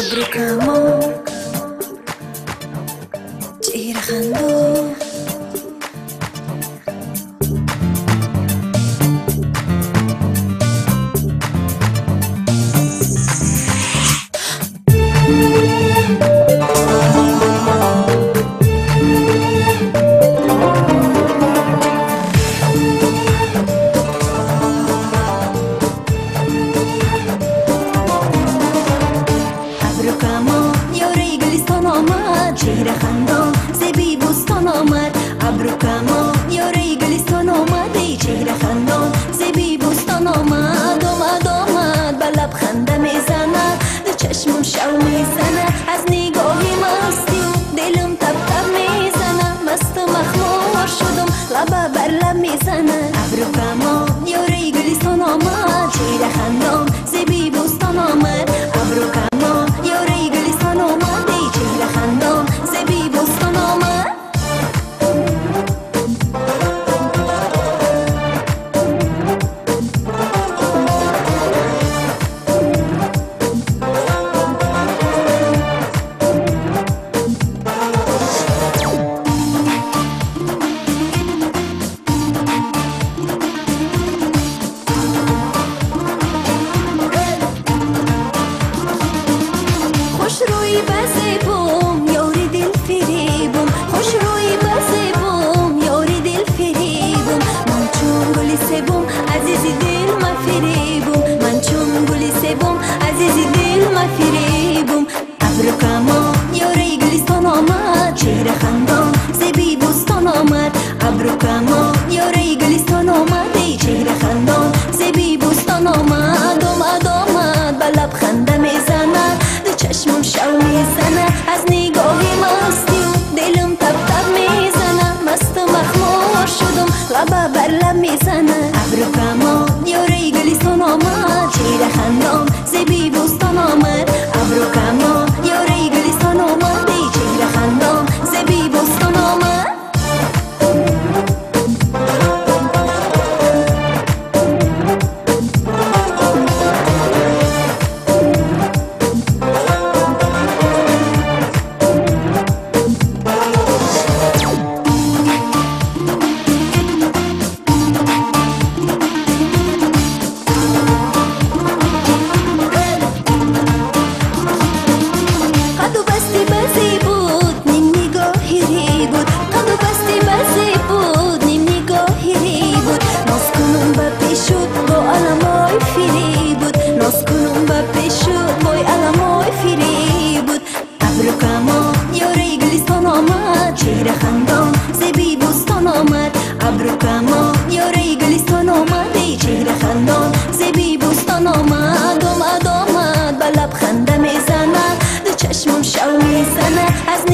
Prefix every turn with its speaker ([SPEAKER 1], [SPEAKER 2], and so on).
[SPEAKER 1] ابرو کمان چهره خندان چهره خندان زیبی بوستان آمد ابرو کمان یاری گلستان آمد چهره خندان زیبی بوستان آمد آمد آمد به لب خنده میزند دو چشمم شو میزند از نگاهی مستی دلم تب تب میزند مست مخمور شدم لبه بر لب میزند ابرو کمان یاری گلستان آمد چهره خندان زیبی بوستان آمد ابرو کمان یاری گلستان آمد چهره خندان زیبی بوستان آمد. خوش روی بزیبم یاری دل فریبم خوش روی بزیبم یاری دل فریبم من چون گلی سبم عزیزی دل مفریبم من چون گلی سبم عزیزی دل مفریبم ابرو کمان یاری گلستان آمد چهره خندان زیبی بوستان آمد ابرو کمان یاری گلستان آمد چهره خندان زیبی بوستان آمد آمد آمد به لب خنده میزند چشمم شو میزنه از نگاهی مستی دلم تب تب میزنه مست مخمور شدم لبه بر لب میزنه ابرو کمان یاری گلستان آمد چهره خندان زیبی بوستان آمد ابرو کمان یاری گلستان آمد چهره خندان زیبی بوستان آمد. چهره خندان زیبی بوستان آمد ابرو کمان یاری گلستان آمد چهره خندان زیبی بوستان آمد آمد آمد به لب خنده میزند دو چشمم شو میزند از